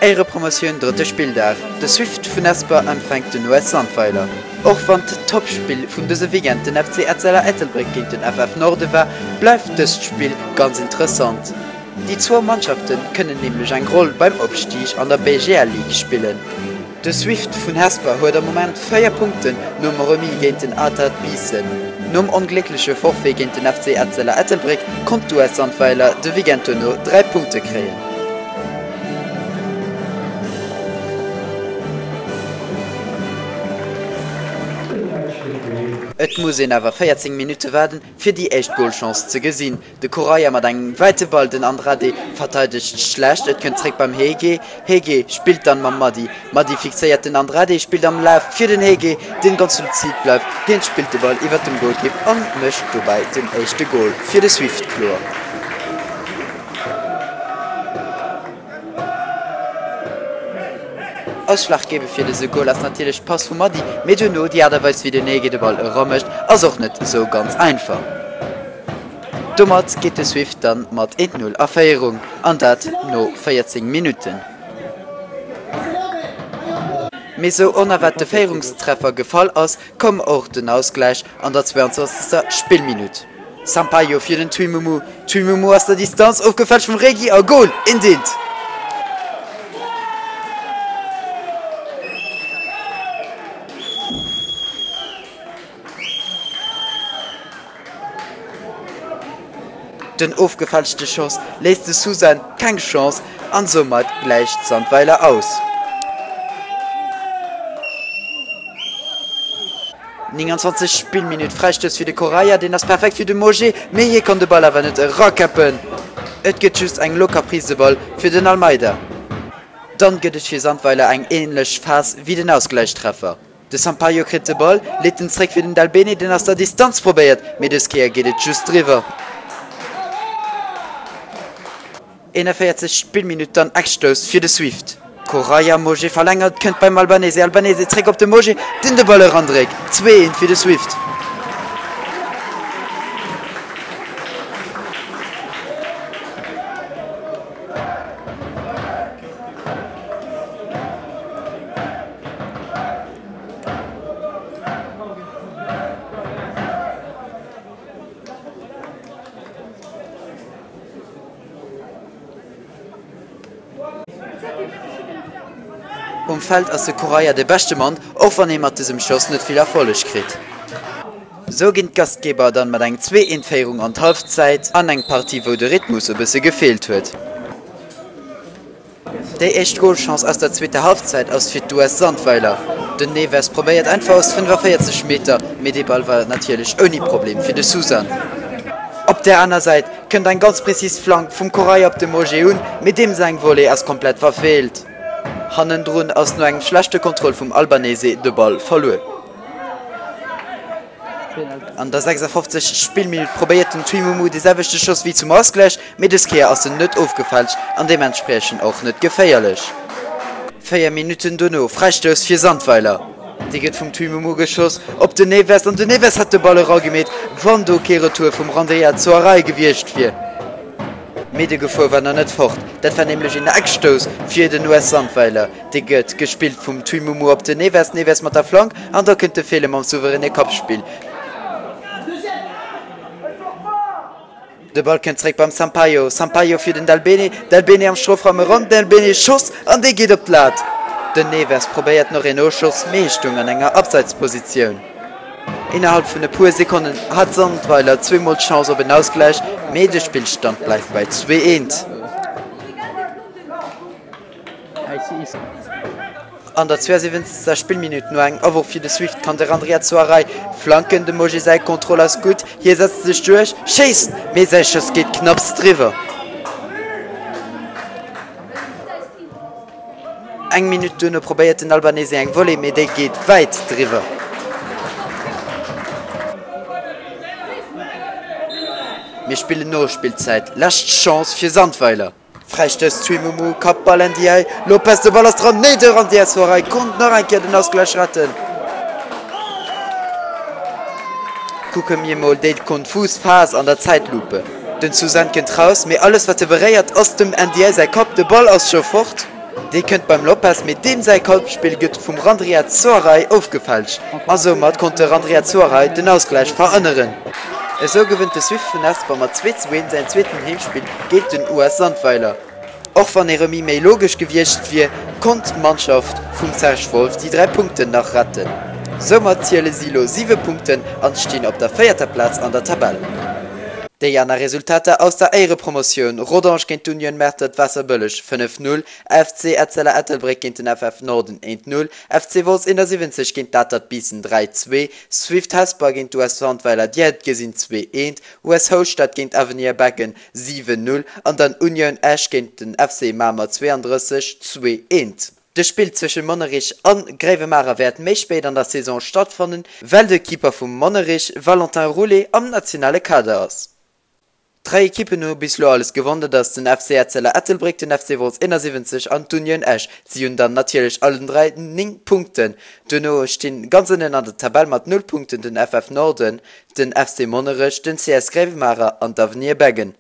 Éierepromotioun drëtte Spilldag, De Swift vun Hesper empfänkt den US Sandweiler. Och wann d'Toppspill vun dëse Weekend den FC Etzella Ettelbréck géint den FF Norde war, bleift dëst Spill ganz interessant. Déi zwou Mannschafte kënnen nämlech eng Roll beim Opstig an der BGL Ligue spillen. De Swift vun Hesper huet am Moment 4 Punkten nom Remis géint den Atert Biissen. Nom ongléckleche Forfait géint den FC Etzella Ettelbréck konnt d'US Sandweiler de Weekend duerno 3 Punkte kréien. Et muss een awer 14 Minutte waarden, fir déi éischt Golchance ze gesinn. De Correia mat engem wäite Ball, den Andrade verteidegt schlecht, et kënnt zréck beim Hege, Hege spillt dann mam Madi, Madi fixéiert den Andrade, spillt am Laf fir den Hege, deen ganz luzid bleift, hien spillt de Ball iwwert dem Golkipp an mécht dobäi den éischte Gol fir de Swift kloer. Ausschlaggebend fir dëse Gol ass natierlech d'Pass vum Madi, mee duerno déi Aart a Weis wéi den Hege de Ball eramécht ass och net esou ganz einfach. Domat geet de Swift dann mat 1, 0 a Féierung, an dat no 14 Minutten. Mee sou onerwaart de Féierungstreffer gefall ass, koum och den Ausgläich an der 22. Spillminutt. Sampaio fir den Tuimumu, Tuimumu aus der Distanz, ofgefälscht vum Regi a Gol! Eent, eent. Den ofgefälschte Schoss léisst de Susan keng Chance an soumat gläicht Sandweiler aus. 29 Spillminutt, Fräistouss fir de Correia, deen ass perfekt fir de Moje, mee hie kann de Ball awer net erakäppen. Et gëtt just eng locker Prise de Ball fir den Almeida. Dann gëtt et fir Sandweiler eng änlech Phas wéi den Ausgläichstreffer. De Sampaio kritt de Ball, leet en zréck fir den Delbene, deen aus der Distanz probéiert, mee dës Kéier geet et just driwwer. 41. Spillminutt, dann Eckstouss fir de Swift. Correia, Moje verlängert, kënnt beim Albanese, Albanese zréck op de Moje, deen de Ball erandréckt. 2, 1 fir de Swift. Um Feld ass de Correia de beschte Mann, och wann hie mat dësem Schoss net vill Erfolleg kritt. Sou ginn d'Gastgeber dann mat eng 2, 1 Féierung an d'Halfzäit an eng Partie wou de Rhythmus e bësse gefeelt huet. Déi éischt Golchance aus der zweeter Halfzäit ass fir d'US Sandweiler. Den Neves probéiert einfach aus 45 Meter, mee dee Ball war natierlech ouni Problem fir de Susan. Op där aner Säit kënnt eng ganz prezis Flank vum Correia op de Moje un, mee deem seng Volley ass komplett verfeelt. Hannendrun ass no engem schlechte Contrôle vum Albanese de Ball verluer. An der 56. Spillminutt probéiert den Tuimumu de selwechte Schoss wéi zum Ausgläich, mee dës Kéier ass en net ofgefälscht an deementspriechend och net geféierlech. 4 Minutten dono Fräistouss fir Sandweiler. Dee gëtt vum Tuimumu geschoss op den Neves an den Neves hätt de Ball eragemeet, wann do kee Retour vum Randria Zoarei gewiescht wier. Mee de Gefor war nach net fort, dat war nämlech een Eckstouss fir den US Sandweiler. Dee gëtt gespillt vum Tuimumu op den Neves, Neves mat der Flank an da kënnt de Fele mam souveräne Kappspill. De Ball kënnt zréck beim Sampaio, Sampaio fir den Delbene, Delbene am Strofraum eran, Delbene Schoss an dee geet op d'Lat. Den Neves probéiert nach een Noschoss, mee hie stoung an enger Abseitspositioun. Innerhalb vun e puer Sekonnen hat Sandweiler zweemol d'Chance op en Ausgläich, mee de Spillstand bleift bei 2, 1. An der 72. Spillminutt no engem Aworf fir de Swift kann de Randriatsoaray flanken. Dem Moje säi Contrôle ass gutt, hie setzt sech duerch, schéisst, mee säi Schoss geet knapps driwwer. Eng Minutt duerno probéiert den Albanese eng Volley, mee déi geet wäit driwwer. Mir spillen Nospillzäit, lescht Chance fir Sandweiler. Fräistouss Tuimumu, Kappball Ndiaye, Lopes, de Ball ass dran, nee de Randriatsoaray konnt nach eng Kéier den Ausgläich retten. Kucke mir mol déi konfus Phas an der Zäitlupe. Den Susanne kënnt raus, mee alles wat e beréiert ass dem Ndiaye säi Kapp, de Ball ass scho fort. Dee kënnt beim Lopes, mee deem säi Kolbspill gëtt vum Randriatsoaray ofgefälscht a soumat konnt de Randriatsoaray den Ausgläich verhënneren. Esou gewënnt de Swift vun Hesper mat 2 zu 1 säin zweeten Heemspill géint den US Sandweiler. Och wann ee Remis méi logesch gewiescht wier, konnt d'Mannschaft vum Serge Wolff déi 3 Punkten nach retten. Soumat ziele si lo 7 Punkten an stinn op der véierter Plaz an der Tabell. Déi aner Resultater aus der Éierepromotioun, Rodange géint d'Union Mertert-Waasserbëlleg 5, 0, FC Etzella Ettelbréck géint den FF Norden 1, 0, FC Wolz 71 géint d'Atert Biissen 3, 2, Swift Hesper géint d'US Sandweiler Dir hätt gesinn 2, 1, US Houschtert géint Avenir Beggen 7, 0 an dann Unioun Esch géint den FC Mamer 32, 2, 1. De Spill zwëschen Monnerich an Gréiwemaacher wäert méi spéit an der Saison stattfannen, well de Keeper vum Monnerich, Valentin Roulet, am nationale Kader ass. Dräi Ekippen hu bis lo alles gewonn, dat ass den FC Etzella Ettelbréck, den FC Wolz 71 an d'Unioun Esch. Si hunn dann natierlech allen 3 9 Punkten. Duerno stinn ganz ënnen an der Tabell mat 0 Punkten den FF Norden, den FC Monnerech, den CS Gréiwemaacher an d'Avenir Beggen.